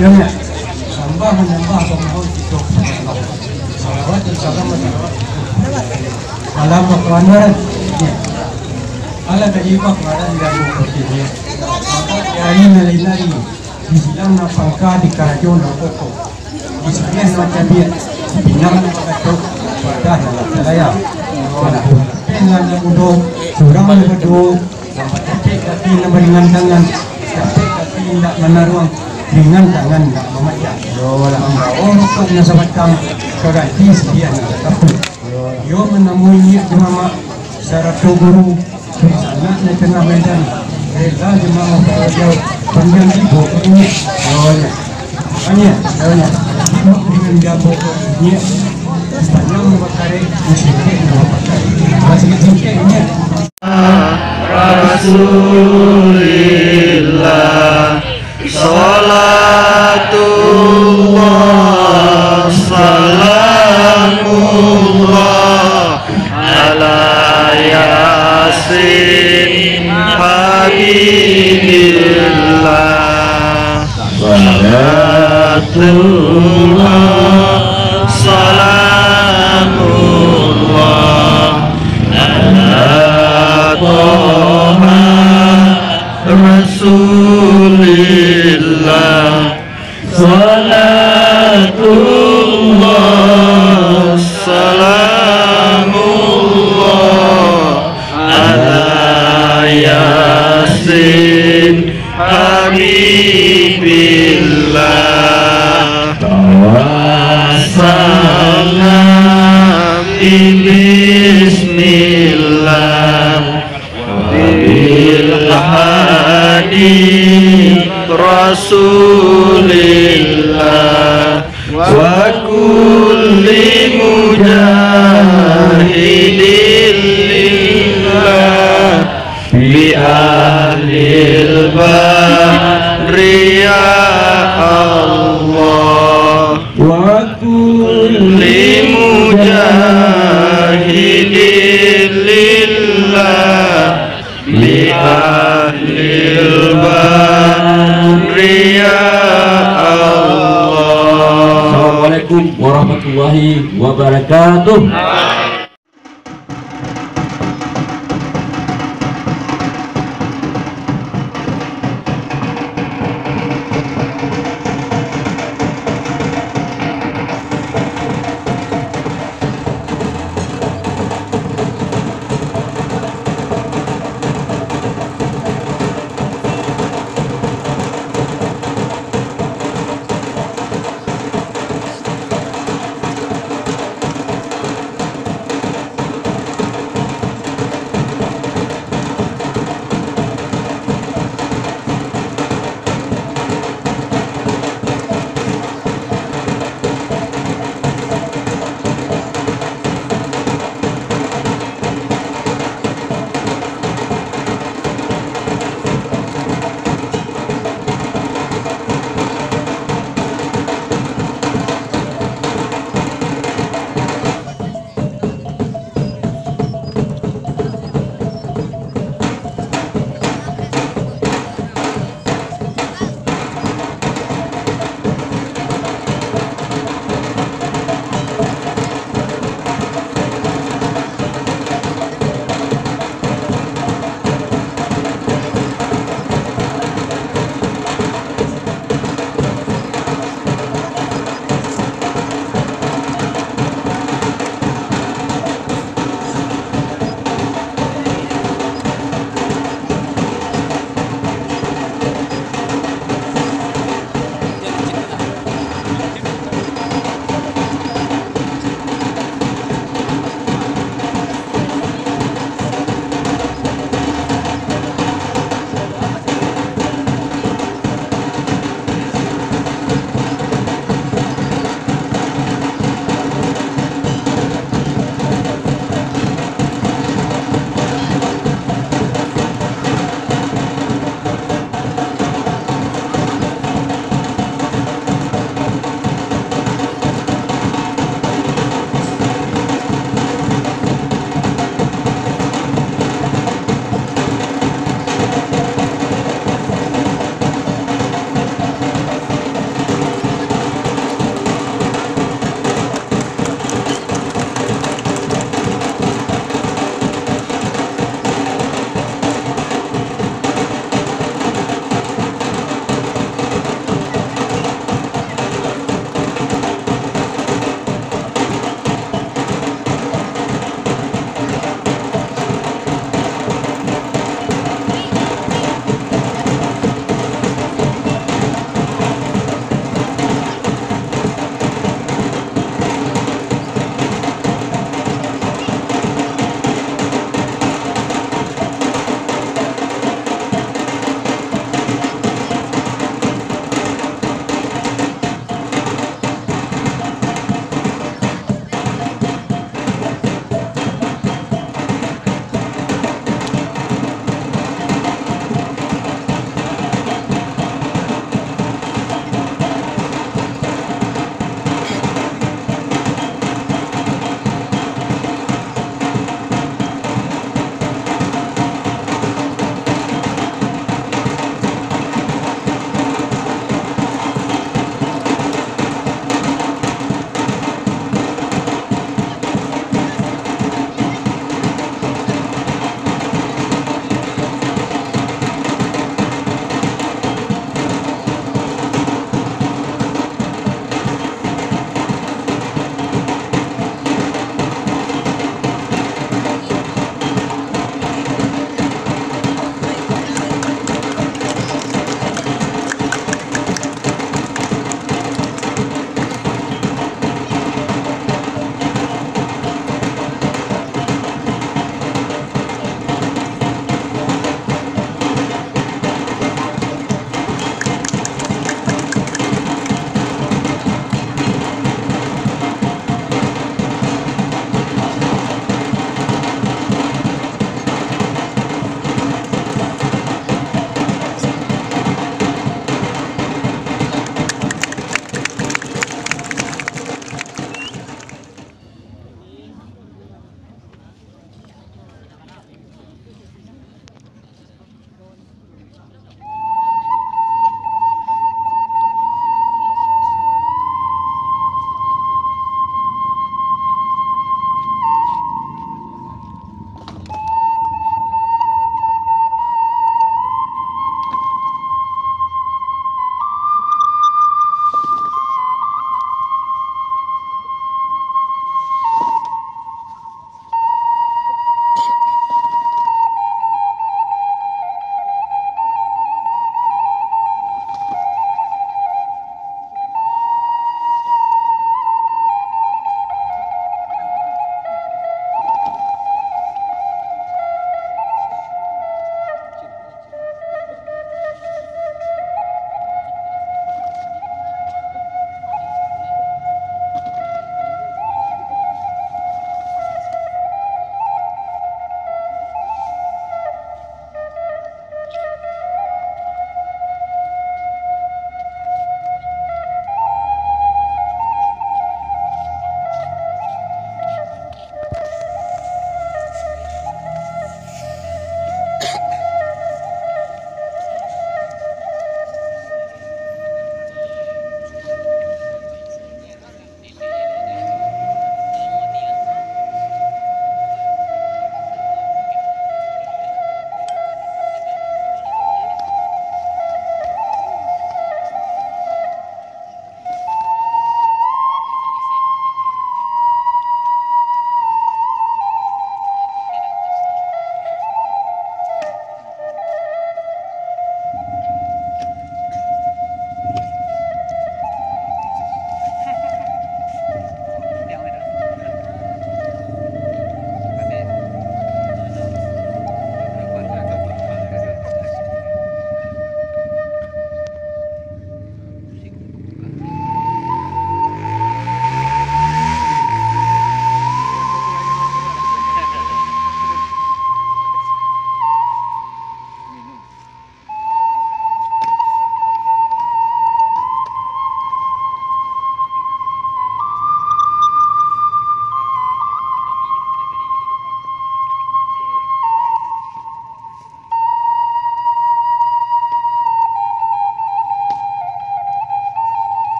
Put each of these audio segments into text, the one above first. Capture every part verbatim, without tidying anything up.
Yo, nyo. Sambah manyambah pamohon kito. Salawat dan salam, salawat. Salam kebenaran. Yo. Ala dari kebenaran dan mungkin. Maka dari nari-nari, di silang nan pangka, di karajo nan pokok. Di siriah nan cabiak, di pinang nan bakatok, padah nan lah salaya. Walaupun lapeh nan mudo, surang nan baduo, nan bacapek kaki nan baringan tangan, capek kaki indak manaruang, ringan tangan indak mamacah. Lah mambawo rokok nan sabatang, ka ganti siriah nan bakatok. Iyo manamui niniak jo mamak, sarato guru, sanak nan tangah maedan, rela jo mamak parajau, panjang tibo ka niniak. Iyo, nyo. Iyo, nyo. Iyo, nyo. Iyo, nyo. Panjang nan bakarek, singkek nan bapakai. Basingkek-singkek, nyo. Rasulillah, salatullah, salamullah, ala Yasin habibillah. Salatullah, salamullah, ala Toha Rasulillah. Salatullah, salamullah, ala Yasin habibillah. Tawassalna bi bismillah. Bil hadi Rasulillah, wa kulli mujahidin lillah, bi ahlil badri ya Allah. Wa kulli mujahidin lillah, bi ahlil badri ya Allah. Assalamualaikum warahmatullahi wabarakatuh.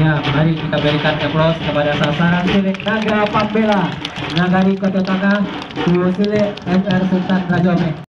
Ya, mari kita berikan aplaus kepada sasaran silek Naga Pambela Nagari Koto Tangah, duo silek F R Sultan Rajo Ameh.